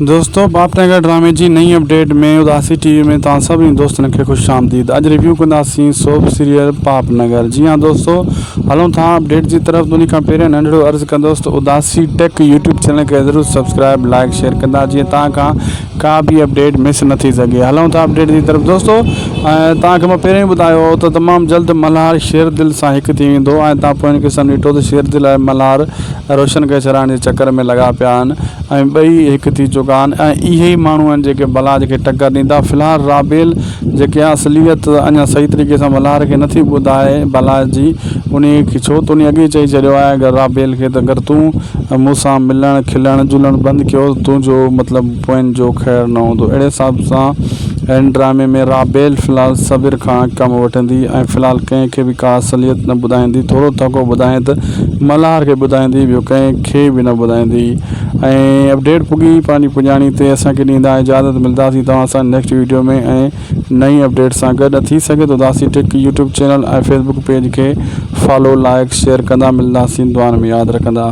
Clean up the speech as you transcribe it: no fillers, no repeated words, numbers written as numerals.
دوستو باپ نگر ڊرامي جي نئين اپڊيٽ ۾ اداسي ٽي وي ۾ توهان سڀني دوستن کي خوش آمديد اڄ ريويو ڪنداسين سوپ سيريل پاپ نگر جي ها دوستو هلون ٿا اپڊيٽ جي طرف ان کان پهريان ننڍڙو عرض ڪندس ته اداسي ٽيڪ يوٽيوب چينل کي ضرور سبسڪرائب لائڪ شيئر ڪندا جيئن توهان کان ڪا به اپڊيٽ مس نه ٿي سگهي هلون ٿا اپڊيٽ جي طرف دوستو توهان کي مان پهريان ئي ٻڌايو هو ته تمام جلد ملهار شير دل سان هڪ ٿي ويندو ۽ توهان پوئين قسم ڏٺو ته شير دل ۽ ملهار روشن کي ڇڏائڻ جي چڪر ۾ لڳا پيا آهن ۽ ٻئي هڪ ٿي چڪا آهن ۽ اهي ئي ماڻهو آهن جيڪي بلاج کي ٽڪر ڏيندا في الحال رابيل جيڪي اصليت اڃا صحيح طريقي سان ملهار کي نٿي ٻڌائي بلاج جي انهي کي ڇو ته انهي اڳي چئي ڇڏيو آهي اگر رابيل کي ته اگر تون مون سان ملڻ کلڻ جلڻ بند ڪيو ته تنهنجو مطلب پوين جو خير نه هوندو اهڙي حساب سان هن ڊرامي ۾ رابيل في الحال صبر کان ڪم وٺندي ۽ في الحال ڪنهن کي به ڪا اصليت نه ٻڌائيندي ٿورو ٿڪو ٻڌائين ته ملهار کي ٻڌائيندي ٻيو ڪنهن کي به نه ٻڌائيندي ۽ اپڊيٽ پڳي پنهنجي پڄاڻي تي اسان کي ڏيندا اجازت ملداسين توهان سان نيڪسٽ ويڊيو ۾ ۽ نئين اپڊيٽ سان گڏ ٿي سگهي ٿو Udasi tech YouTube channel ۽ Facebook page کي فالو لائڪ شيئر ڪندا ملداسين دعائن ۾ ياد رکندا.